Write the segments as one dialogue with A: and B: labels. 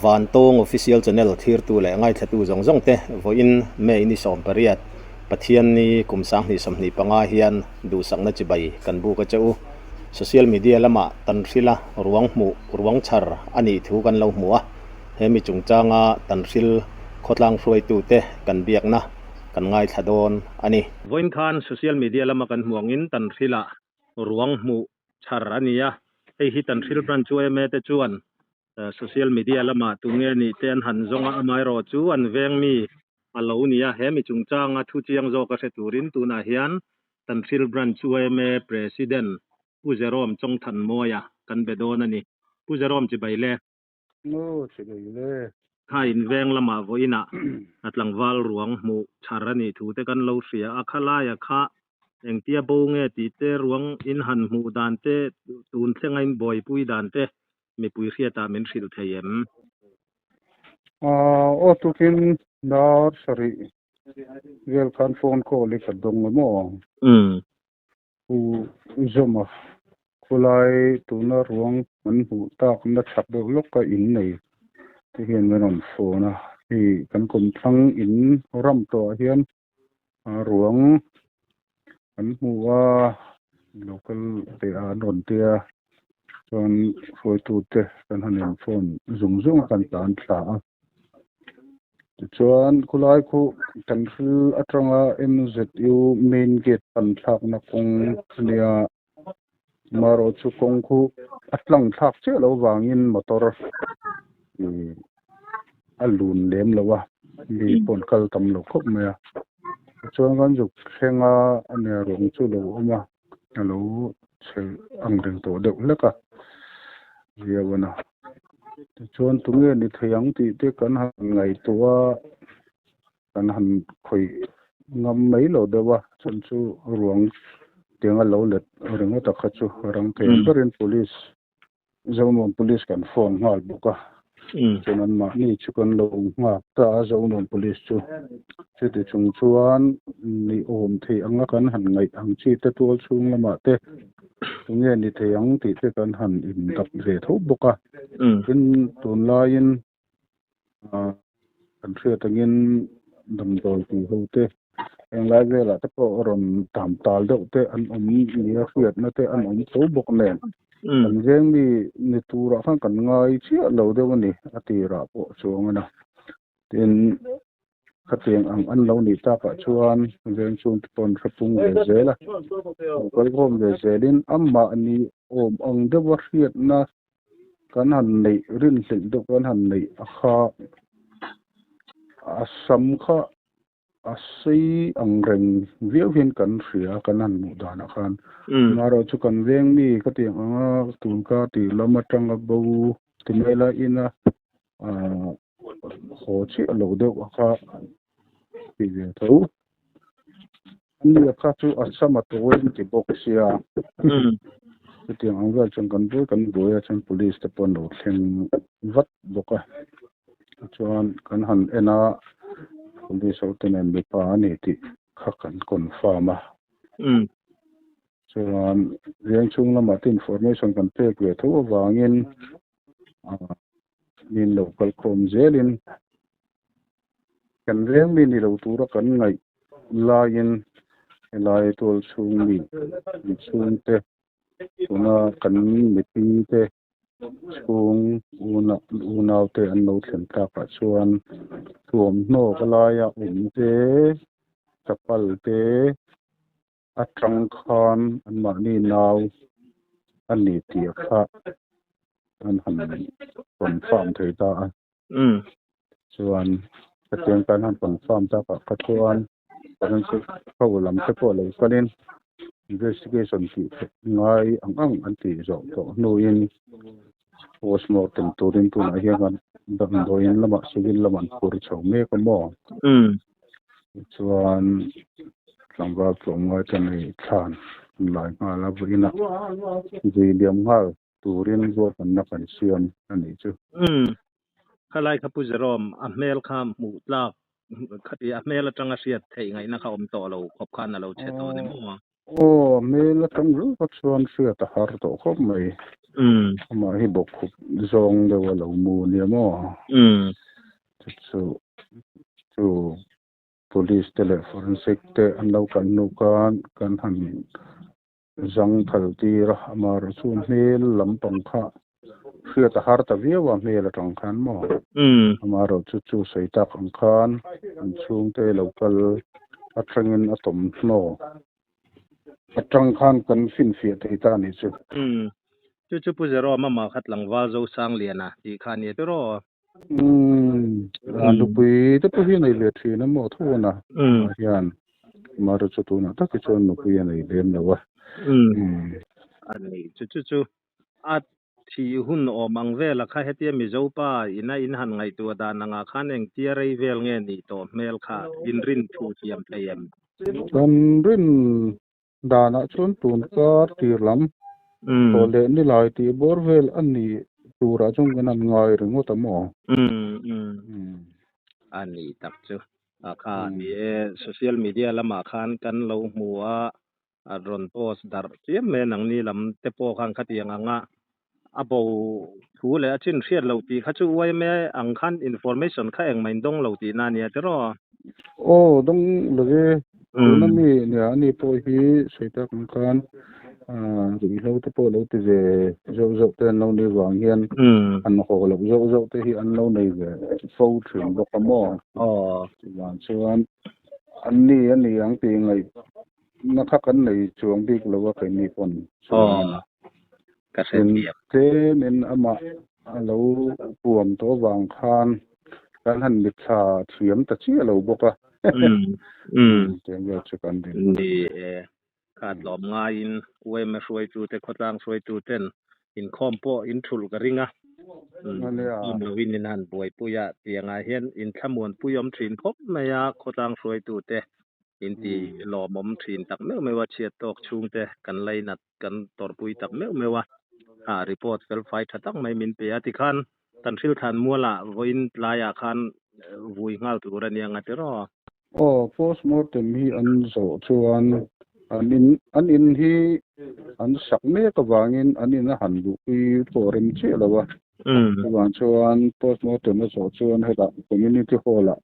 A: Vantawng Official Channel thirtu leh ngaithlatu zawng zawng te vawiin May ni 18, Pathianni kum 2025 hian duhsakna chibai kan buk a che u. Social media lamah Tanhrila ruang hmuh ruang chhar a nih thu kan lo hmu a, he mi chungchanga Tanhril khawtlang hruaitute kan biakna kan ngaithla dawn a ni. Vawiin khan social media lama kan hmuh angin Tanhrila ruang hmuh chhar a ni a, hei hi Tanhril Branch yma te chuan Social media lamah tunge nih te an han zawng a, amaherawh chu an veng mi a lo ni a, he mi chungchanga thu chiang zawk a hre turin tunah hian Tanhril Branch yma President Pu Jerome Chawngthanmawia kan be dawn a ni. Pu Jerome chibai le.
B: Aw chibai le.
A: Kha in veng lamah vawiinah a tlangval ruang hmuh chhar a nih thu te kan lo hria a, khalaia kha engtia bo nge tih te ruang in han hmuh dan te tun thlenga in buaipui dan te mipui hriatah min hrilh thei em?
B: Aw tukin dar sarih vel khan phone call i ka dawng a maw? Pu Zawma khawlai tuna ruang an hmuh takna chhak deuh lawka in nei te hian min rawn phone a, hei kan kawmthlang in ram tawhah hian ruang an hmu a, local te an rawn tia chuan hruaitute kan han in phone zung zung a kan tlan thla a. Tichuan khulai khu kan thil atanga M_Z_U main gate pan thlakna kawng a nia marawh chu kawng khu a tlang thlak chiah loh vangin motor ih a lun lem lo a mi pawh an kal tam lo khawp mai a tichuan kan zuk thleng a a nia ruang chu a lo awm a a lo chhe ang reng tawh deuh hlek a viau a na tichuan tunge ni thei ang tih te kan han ngaihtuah a kan han khawih ngam mai lo deuh a chuan chu ruang tiang a lo let ringawt a kha chu rang thei ang berin police Zonuam police kan phone nghal bawk a chuan an mahni chu kan lo nghak ta a Zonuam police chu chuti chung chuan ni awm thei anga kan han ngaih ang chi te tual chhung lamah te tunge ni thei ang tih te kan han indap ve tho bawk a tin tunlaiin Kan hriat angin damdawi tih ho te englai velah te pawh rawn tam tal deuh te an awm nia hriatna te an awm tho bawk nen kan veng mi ni turah khan kan ngai chiah lo deuh a ni a tirah pawh chuang a na tin khatiang ang an lo nih takah chuan veng chhung te pawh an hre pung ve zel a lo kalkhawm ve zelin amahni awm ang deuha hriatna Kan han neih rinhlelh deuh kan han neih a kha a sam kha a sei ang reng viau hian kan hria kan han hmuh danah khan. Amaherawhchu chu kan veng mi ka tih ang anga tun ka tih lam atanga bo ti mai la ina haw chiah lo deuh a kha tih ve tho. Ani a kha chu a sam a tawi an ti bawk sia. Chutiang ang vel chuan kan buai kan buai a chuan police te pawh an lo thleng vat bawk a. Chuan kan han en a police ho te nen mipa a ni tih kha kan confirm a. Chuan veng chhung lamah te information kan pek ve tho avangin min lo kalkhawm zelin Kan veng mi ni lo tura kan ngaih laiin helai tual chhung mi kan chhungte tuna kan mipi te chhung unau te an lo thlen tlakah chuan thuamhnaw ka laia awm te chapal te atang khan anmahni nau a ni tih kha an han confirm thei ta a. Chuan hetiang tan han confirm takah kha chuan forensic ho lam te pawh lo kalin investigation tih theih ngai ang ang an tih zawh tawh hnuin postmortem turin tunah hian kan damdawiin lamah civil lamah an phur chho mek a maw? Tichuan tlangval tlawmngai te nei thlan an lai nghal a vawiinah vui liam nghal. Turin ruahmanna kan siam a nih chu.
A: Umm. Khalai kha Pu Jerome, a hmel kha hmuh tlak khati a hmel atanga hriat theih ngaihna kha awm tawh lo khawp khan a lo che tawh a ni maw?
B: Aw, a hmel atang ringawt chuan hriat a har tawh khawp mai. Amah hi bawkkhup zawng deuh a lo mu nia maw? Chu chu chu police te leh forensic te an lo kal hnu khan kan han zang phal tir a, amaherawh chu hmel lampang kha hriat a har ta viau a hmel atang khan maw? Amaherawh chu chu sawi tak ang khan an chhungte lo kal atangin a tawmhnaw atang khan kan finfiah thei ta a nih chu.
A: Chu chu Pu Jerome amah kha tlangval Zosangliana tih kha a ni tiraw?
B: Umm, a nupui te pawh hi a nei ve thin a maw thun a, ah hian Mara chu tunah tak hi chuan nupui a nei lem lo a.
A: Umm, a nei chu chu chu a thih hun awm ang vel a kha hetia Mizo pa ina in han ngaihtuah dan angah khan engtia rei vel nge nih tawh hmel kha inrin thu thiam thei em?
B: Kan rin Danah chuan tun kar tir lam thaw leh ni lai tih bawr vel a ni turah chuan kan han ngai ringawt a maw?
A: A ni tak chu. A kha ni e, social media lamah khan kan lo hmu a, a rawn post darh chiam mai a nangni lam te pawh khan khatiang anga a bo thu leh a chin hriat loh tih kha chu yma ang khan information kha engmah in dawng lo tihna a nia tiraw?
B: Aw, dawng lo e. Tuna mi nia ani pawh hi sawi tak ang khan ruihhlo te pawh lo ti ve zauh zauh te an lo nih vang hian an haw loh zauh zauh te hi an lo nei ve fo thin bawk a maw? Chuvang chuan an ni a ni ang tih ngaih na kha kan nei chuang bik lo a keini pawn chuan
A: ka hrethiam.
B: Tlemin amah a lo puam tawh avang khan kan han mitthla thiam ta chiah lo bawk a. Tiang vel chu kan din.
A: Ni e, kha tlawm ngaiin UMA hruaitute, khawtlang hruaituten inkhawm pawh in thulh ka ring a. Inkhawm loin in han buaipui a, tiangah hian inthlamuanpui awm thin khawp mai a, khawtlang hruaitute inti lawmawm thin tak meuh meuh a, chhiat tawk chhungte kan lainat kan tawrhpui tak meuh meuh a, ah report felfai tha tak mai min pe a, tikhan kan hrilthlan mualah vawiin tlaiah khan vui nghal tur a nia nga tiraw?
B: Aw, postmortem hi an zawh chuan an in an in hi an sak mek avangin an in a han luhpui pawh rem chiah lo a, chuvang chuan postmortem a zawh chuan hetah community hall ah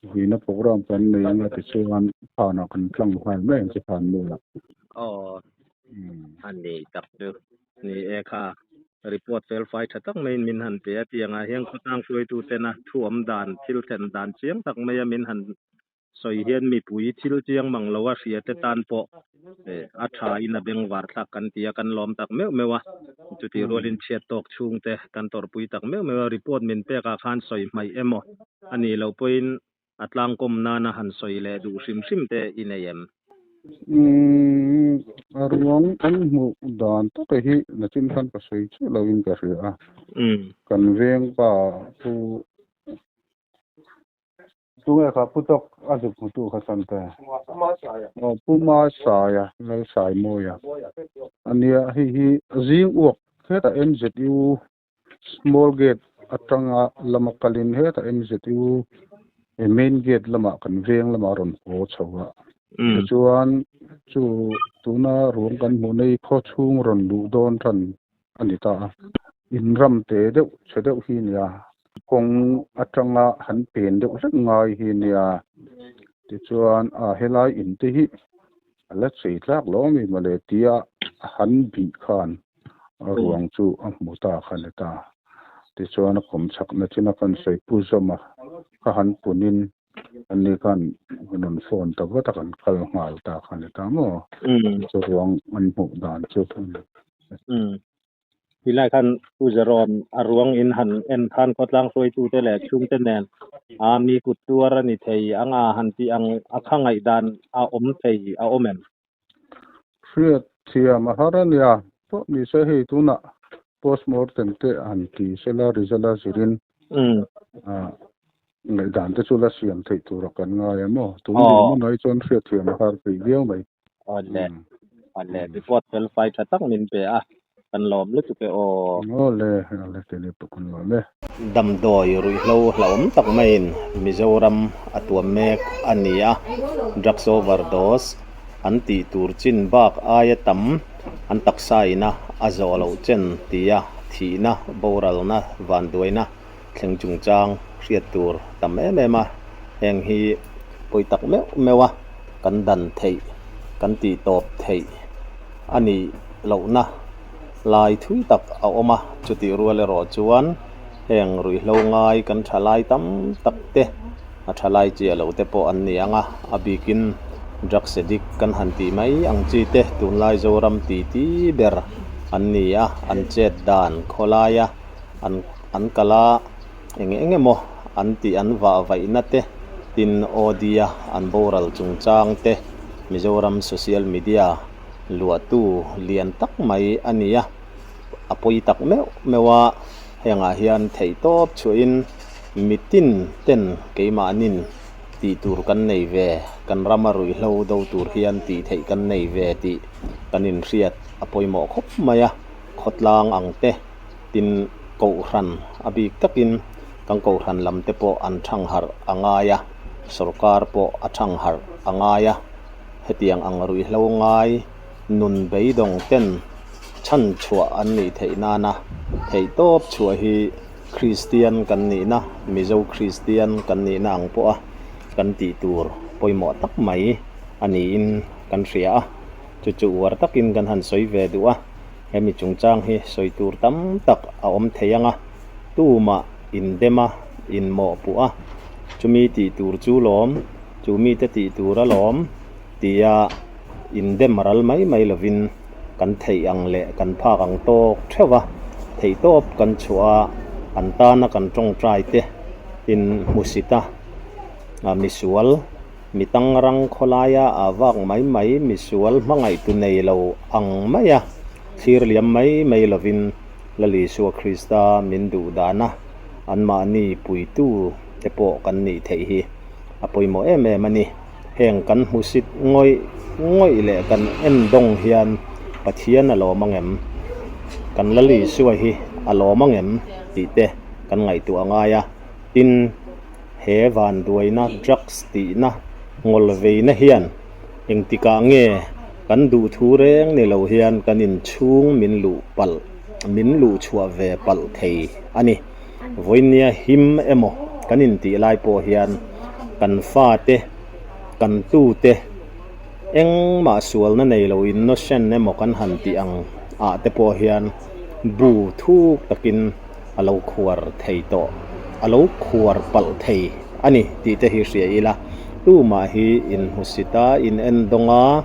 B: Vuina program kan nei anga tichuan phanah kan tlang nghal mai ang che phan mulah.
A: Aw, a nei tak chu ni e kha. Report felfai tha tak maiin min han pe a, tiangah hian khawtlang hruaitutena thu awm dan, thil thlen dan chiang tak maia min han sawi hian mipui thil chiang mang lo a hria te tan pawh a tha in a bengvar thlak kan ti a, kan lawm tak meuh meuh a. Chutih rualin chhiat tawk chhungte kan tawrhpui tak meuh meuh a, report min pekah khan sawi hmaih emaw a nih loh pawhin a tlangkawm nana han sawi leh duh hrim hrim te i nei em?
B: Umm, a ruang kan hmuh dan taka hi nachin khan ka sawi chiah loin ka hria a. Kan veng pa chu Tunge kha Pu Tawk a zuk hmutu kha chuan te? Aw Pu Masaia, Lalsaimawia a nia, hei hi zing uak hetah MZU small gate atanga lama kalin hetah MZU main gate lamah kan veng lamah a rawn haw chho a. Tichuan chu tuna ruang kan hmuh na hi khaw chhung rawn luh dawn tan a ni ta a, in ram te deuh chhe deuh hi nia, kawng atanga han pen deuh hlek ngai hi nia, tichuan a helai in te hi a la chei tlak lo ami mawle tia han bih khan a ruang chu a hmu ta kha ni ta, tichuan a kawm chakna chin a kan sawi pu zawm a, ka han punin Ani khan rawn phone ta vat a kan kal nghal ta kha ni ta maw? Chu ruang an hmuh dan chu.
A: Tilai khan Pu Zerawn a ruang in han en khan khawtlang hruaitute leh chhungte nen a mi kut tuar a ni thei anga han tih ang a kha ngaihdan a awm thei a awm em?
B: Hriat thiam a har a nia. Pawh ni se hei tunah postmortem te han ti sela result a zirin ngaihdan te chu la siam theih tura kan ngai a maw? Tun ding hmunah hi chuan hriat thiam a har peih viau mai.
A: Awle, awle, report fel fai tha tak min pe a, kan lawm lutuk e aw.
B: Awle, awle kei pawh kan lawm e.
A: Damdawi ruihhlo hlauhawm tak maiin Mizoram a tuam mek a ni a, drugs overdose an tih tur chin bak aia tam an taksa ina a zawh loh chen tia thihna, boralna, vanduaina thleng chungchang hriat tur tam em em a, heng hi pawi tak meuh meuh a kan dan theih, kan tih tawp theih a nih lohna lai thui tak a awm a, chutih rual erawh chuan heng ruihhlo ngai kan thalai tam tak te a thalai chiah lo te pawh an ni ang a, a bikin drugs addict kan han tih mai ang chi te tunlai Zoram titi ber an ni a, an chet dan khawlaia an an kal a eng eng emaw an tih an vah vaihna te tin Audi-a an boral chungchang te Mizoram social media luahtu lian tak mai a ni a, a pawi tak meuh meuh a, hengah hian theihtawp chhuahin mitin ten keimahnin tih tur kan nei ve, kan rama ruihhlo do tur hian tih theih kan nei ve tih kan inhriat a pawimawh khawp mai a, khawtlang ang te. Tin, Kohhran a bik takin kan Kohhran lam te pawh an thang harh a ngai a, sorkar pawh a thang harh a ngai a. Hetiang ang ruihhlo ngai nun beidawng ten chhan chhuah an nih theih nana theihtawp chhuah hi Kristian kan nihna, Mizo Kristian kan nihna ang pawha kan tih tur pawimawh tak mai a niin kan hria a. Chu chu uar takin kan han sawi ve duh a. Hemi chungchang hi sawi tur tam tak a awm thei ang a, tumah indem a, inmawhpuh a, chumi tih tur chu lawm, chu mite tih tur a lawm tia indem ral mai mai lovin kan theih ang leh kan phak ang tawk theuh a, theihtawp kan chhuah a, an tana kan tawngtai te in hmusit a, misual. Mi tangrang khawlaia a vak mai mai misual hmangaihtu nei lo ang maia thlir liam mai mai lovin Lal Isua Krista min duh dana anmahni puitu te pawh kan nih theih hi a pawimawh em em a ni. Heng kan hmusit ngawih ngawih leh kan endawng hian Pathian a lawm ang em? Kan Lal Isua hi a lawm ang em? tih te kan ngaihtuah a ngai a. Tin. He vanduaina drugs tihna ngawlveina hian engtikah nge kan duhthu reng ni lo hian kan inchhung min luh palh min luh chhuah ve palh thei a ni. Vawinia him emaw kan intih lai pawh hian kan fate, kan tute engmah sualna nei lo innocent emaw kan han tih ang ah te pawh hian bu thuk takin a lo khuar thei tawh, a lo khuar palh thei a ni tih te hi hria ila, tumah hi inhmusit a, inendawng a,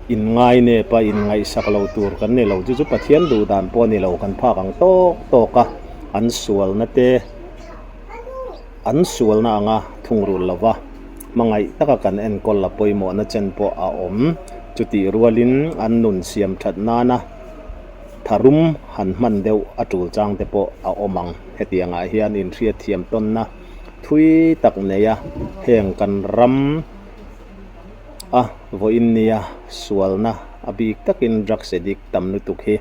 A: inngainep a, inngaihsak lo tur kan ni lo, chu chu Pathian duh dan pawh a ni lo, kan phak ang tawk tawk a, an sualna te, an sualna anga thungrul lova hmangaih taka kan enkawl la pawimawhna chen pawh a awm, chutih rualin an nun siam that nana. Tharum han hman deuh a tul chang te pawh a awm ang. Hetiangah hian inhriatthiam tawnna thui tak nei a, heng kan ram a vawiin nia sualna a bik takin drugs addict tam lutuk hi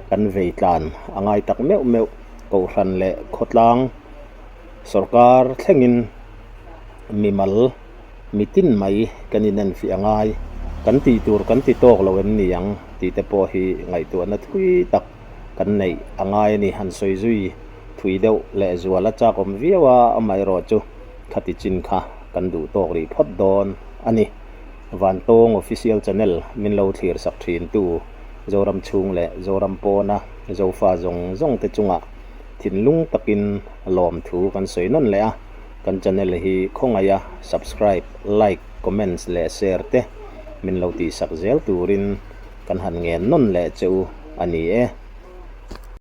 A: kan vei tlan a ngai tak meuh meuh Kohhran leh khawtlang sorkar thlengin mimal Mitin mai kan inenfiah a ngai, kan tih tur kan ti tawk lo em ni ang tih te pawh hi ngaihtuahna thui tak kan neih a ngai a ni. Han sawi zui thui deuh leh zual a chak awm viau a, amaherawh chu khati chin kha kan duh tawk rih phawt dawn a ni. Vantawng Official Channel min lo thlir sak thin tu Zoram chhung leh Zoram pawna Zofa zawng zawng te chungah thinlung takin lawmthu kan sawi nawn leh a. Kan channel hi khawngaih a subscribe, like, comments leh share te min lo tihsak zel turin kan han ngen nawn leh che u a ni e.